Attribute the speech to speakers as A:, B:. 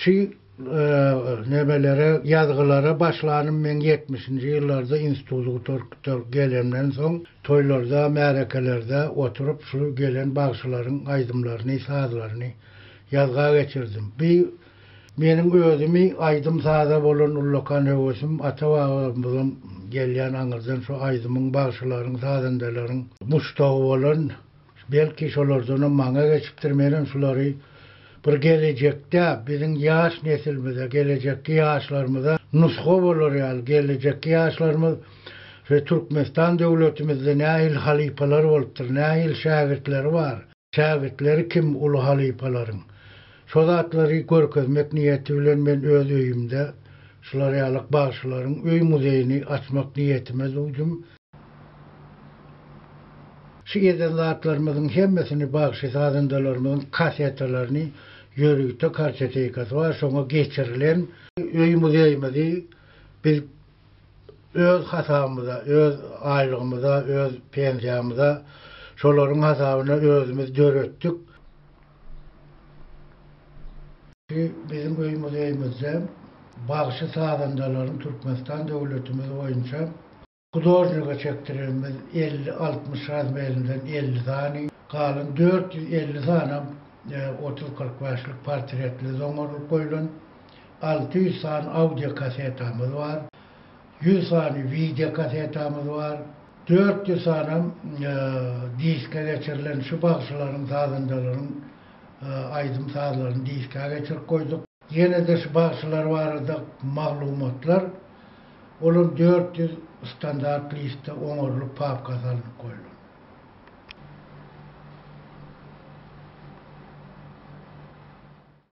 A: Şu nemelere, ýazgylara başlanym meň ýetmişinji ýyllarda instituty gutaryp gelemden soň, toýlarda, märekelerde oturyp şu gelen bagşylaryň aýdymlaryny, sazlaryny ýazga geçirdim. Bi meniň özümi aýdym-saza bolan ullakan höwesim ata-babamyzam gelýän aňyrdan şu aýdymyň, bagşylaryň, sazandalaryň muşdagy bolan Belki şolardanam maňa geçipdir, menem şulary bir gelejekde biziň ýaş nesilimize, gelejekki ýaşlarymyza nusga bolar ýaly, gelejekki ýaşlarymyz şu Türkmenistan döwletimizde nähili halypalar bolupdyr, nähili şägirtleri bar, şägirtleri kim uly halypalaryň, şo zatlary görkezmek niýeti bilen men öz öýümde şular ýalyk bagşylaryň öý muzeýini açmak niýetime düwdüm. Şu eden zatlarymyzyň hemmesini bagşy-sazandalarymyzyň kasetalaryny ýörite kartotekasy bar, şoňa geçirilen. Öý muzeýimizi biz öz hasabymyza, öz aýlygymyza, öz pensiýamyza, şolaryň hasabyna özümiz döretdik. Şu biziň öý muzeýimizde bagşy-sazandalaryň Türkmenistan döwletimiz boýunça Hudožnige çekdirenimiz 50, 60 razmerinden 50 sany, galan 450 sanam otuz-kyrk bäşlik portretli zoňarylyp goýlan, 600 sany audiokassetamyz bar, 100 sany wideokassetamyz bar, 400 sanam diske geçirilen şu bagşylaryň, sazandalaryň aýdym-sazlaryny diskä geçirip goýduk. Ýene-de şu bagşylar barada maglumatlar Olam 400 standart listde oňarylyp papka salnyp goýlan.